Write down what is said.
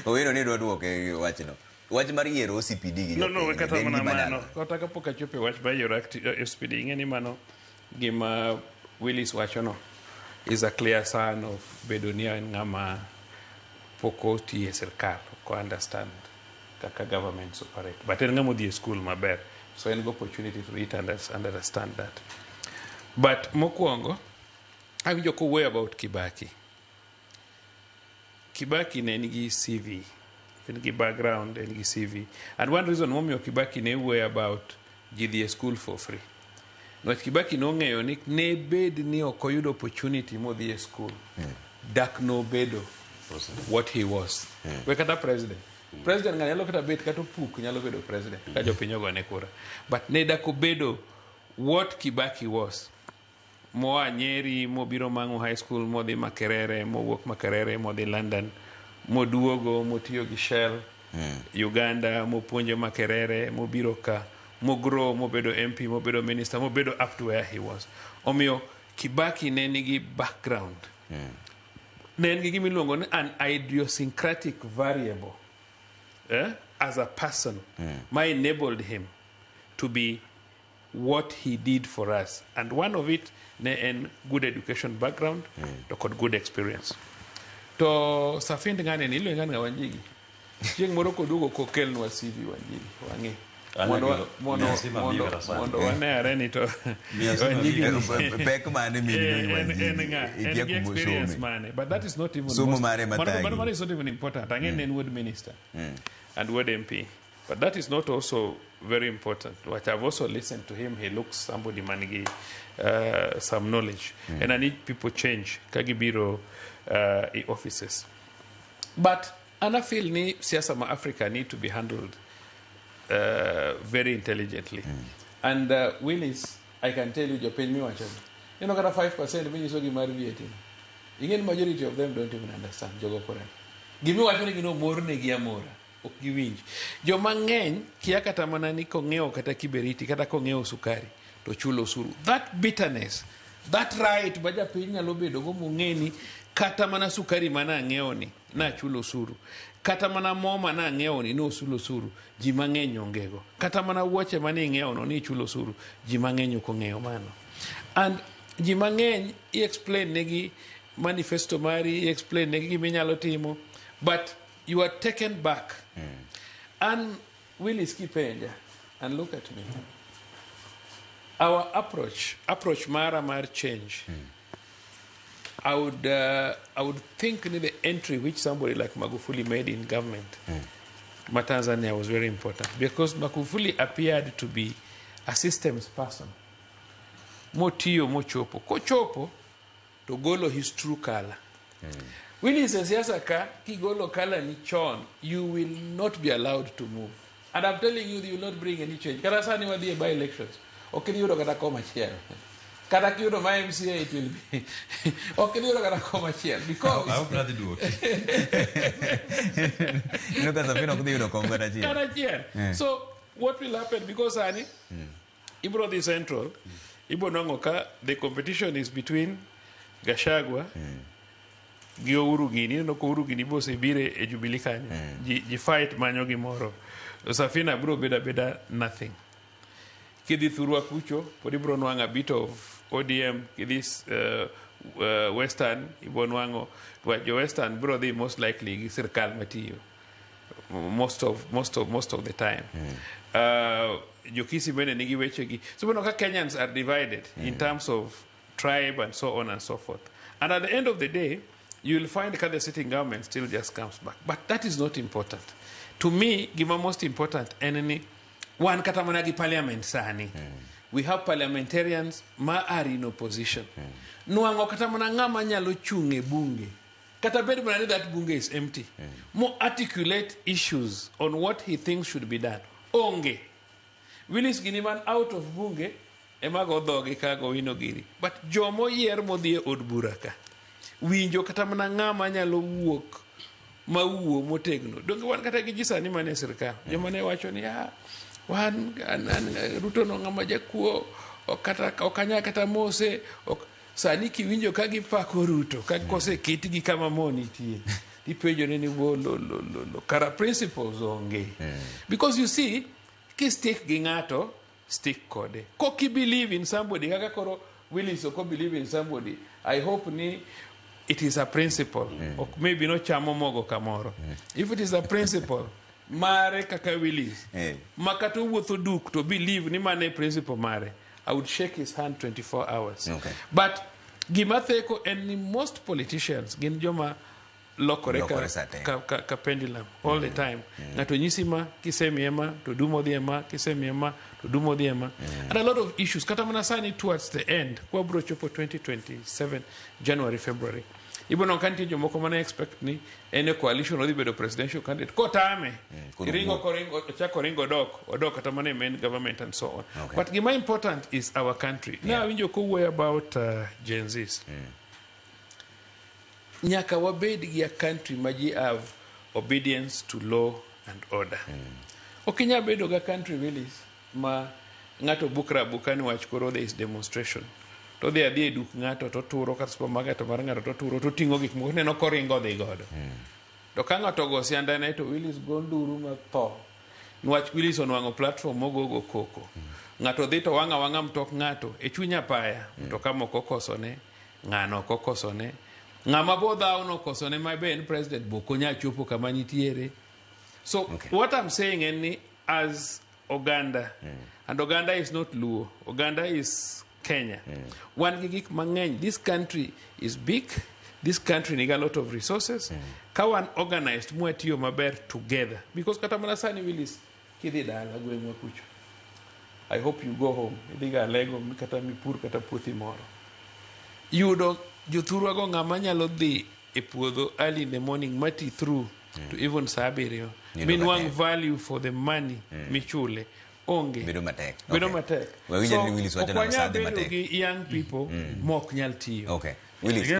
Owino ni dwa duoke wachno. Wach mar yiero OCPD gi No, we jopiny, kata be en mana gima mano. nyalore? Kata kapok achopo e wach mar yiero SPD, ing'e ni mano gima Willis wachono is a clear sign of bedo ni en ng'ama pok otiyo e sirkal, ok o understand kaka governments operate. But en ng'ama odhi e school maber, so en gi opportunity to read and understand that. But mokwongo, awinjo kowuoyo about Kibaki. Kibaki ne nigi CV, en gi background, en gi CV. And one reason momiyo Kibaki ne wuoyo about ji dhi e school for free. Niwach Kibaki nong'eyo ni ne bed ni ok oyudo opportunity modhi e school, dak nobedo what he was. We kata president. President ng'ani nyalo kata bet kata opuk nyalo bedo president ka jopiny ogone kura. But ne dak obedo what Kibaki was. Moa Nyeri, mobiro Mang'u High School, modhi Makerere, mowuok Makerere, modhi London, moduogo, motiyo gi Shell, Uganda, mopuonjo Makerere, mobiro ka, mogrow, mobedo MP, mobedo minister, mobedo up to where he was. Omiyo, Kibaki ne nigi background. Ne en gi gima iluongo ni an idiosyncratic variable as a person ma enabled him to be what he did for us. And one of it ne en good education background to kod good experience. To Safind ng'ane ni iluonge ng'ane Wanjigi. Chieng' moro koduogo kokelnwa CV Wanjigi wang'i. Mondo wane are ni to Wanjigi ni Pek mane min en ng'a? En Ikia gi kuma experience osome. mane? But that is not even Somo most, mare mathagi. mano is not even important. Ang'e ni en wuod minister and wuod MP. But that is not also very important. What I've also listened to him, he looks somebody manigi some knowledge. And I need people change kagibiro i offices. But and I feel ni siasa ma Africa need to be handled very intelligently. And Willis, I can tell you jopiny miwacho ni. Ineno kata 5% minyisogi mar VAT ni. Ing'e ni majority of them don't even understand jogo kore. Gimiwacho ni gino mornegi amora. Ok giwinj. Joma ng'eny kia kata mana ni kong'iewo kata kiberiti kata kong'iewo sukari to chulo osuru. That bitterness, that right ma japiny nyalo bedo go mong'e ni kata mana sukari mana ang'iewo ni nachulo osuru. Kata mana mo mana ang'iewo ni nochulo osuru, ji mang'eny onge go. Kata mana wuoche mane ing'iewo no ni ichulo osuru, ji mang'eny ok ong'eyo mano. And ji mang'eny i explain negi manifesto mari, i explain negi gima inyalo timo, but you are taken back. And Willis kipenja, and look at me. Our approach mara mar change, I would think ni the entry which somebody like Magufuli made in government, ma Tanzania, was very important because Magufuli appeared to be a systems person. Motiyo mochopo. Kochopo, to golo his true color. Willis e siasa ka, kigolo color ni chon, you will not be allowed to move. And I'm telling you, you will not bring any change. Kata sani wadhi e by elections, ok idhi yudo kata kom achiel. Kata kiyudo ma MCA it will be. Ok idhi yudo kata kom achiel. Because I hope nadhi duoki. Ineno ka Safina ok dhi yudo kom kata achiel. Kata achiel. So what will happen? Because sani, ibro dhi Central, ibro nwang'o ka the competition is between Gachagua gi Uhuru gini. Ineno ka Uhuru gini bosebiro e Jubilee kanyo. Ji fight manyo gimoro. Safina bro bedo abeda nothing. Kidhi thurwa kucho, pod ibro nwang'o a bit of ODM. Kidhi Western, ibro nwang'o, jo Western bro dhi most likely gi sirkal matiyo. Most of the time. Jokisi bende nigi wechegi. So ineno ka Kenyans are divided in terms of tribe and so on and so forth. And at the end of the day, you will find that the sitting government still just comes back. But that is not important. To me, gima most important en ni wan kata mana gi parliament sani. We have parliamentarians ma are in opposition. Nwang'o kata mana ng'ama nyalo chung' e bunge. Kata bed mana ni that bunge is empty. Mo articulate issues on what he thinks should be done. Onge. Willis gini man out of bunge ema go dhogi ka go wino giri. But jomoyier modhi e od bura ka winjo kata mana ng'ama nyalo wuok mawuo motegno. Donge wan kata gi ji sani mane sirkal. Joma ne wacho ni ah, wan an, Ruto no ng'ama jakuo ok kata ok anyal kata mose ok sani kiwinjo ka gipako Ruto ka koseketgi kama mo nitie. Tipenjore ni wo lo lo lo lo kara principles onge. Because you see, ki stick gi ng'ato, stick kode. Koki believe in somebody, kaka koro Willis ok believe in somebody, I hope ni it is a principle. Ok maybe nochamo mogo kamoro. If it is a principle, mare kaka Willis, ma kata owuotho duk to believe ni mane principle mare, I would shake his hand 24 hours. But gima theko en ni most politicians gin joma lokore Lokore sa te. ka pendulum all the time. Ng'ato nyisi ma kisemiye ma to dumo dhi e ma, kisemiye ma to dumo dhi e ma. And a lot of issues kata mana sani towards the end kwa bro chopo 2027 January, February, ibo neno ka nitie jomoko mane expect ni en e coalition odhi bedo presidential candidate kotame Koro ringo wuok. koringo ochako ringo dok odok kata mana e main government and so on. But gima important is our country. Ne awinjo kowuoyo about Gen Zs. Nyaka wabed gi a country ma ji have obedience to law and order. Ok inyal bedo ga country, Willis, ma ng'ato bukra abuka ni wach koro there is demonstration to dhi adhi e duk ng'ato to turo kata supermarket mar ng'ato to turo to ting'o gik moko neno koringo dhi godo. To ka ng'ato ogo siandane to Willis go nduru ma tho niwach Willis onwang'o platform mogogo koko. Ng'ato dhi to wang'a wang'a mtok ng'ato e chuny apaya, mtoka moko okosone ng'ano, ok okosone ng'ama bo dhawo nokosone ma be en president bo ok onyal chopo kama nitiere. So what I'm saying en ni as oganda, and oganda is not Luo, oganda is Kenya, wan gi gik mang'eny. This country is big, this country nigi a lot of resources. Ka wan organized mwatiyo maber together, because kata mana sani, Willis, kidhi dala gweng'wa kucho, I hope you go home, idhi ga Alego kata mipur kata puothi moro, yudo jothurwago ng'ama nyalo dhi e puodho early in the morning mati through to even saa 7 Yudo minwang' matek. Value for the money michule onge. Bedo matek. Bedo matek. We winjo ni Willis wacho Ok nang'o wanyal sa dhi bedo matek. gi young people mok nyal tiyo. Okay. Willis.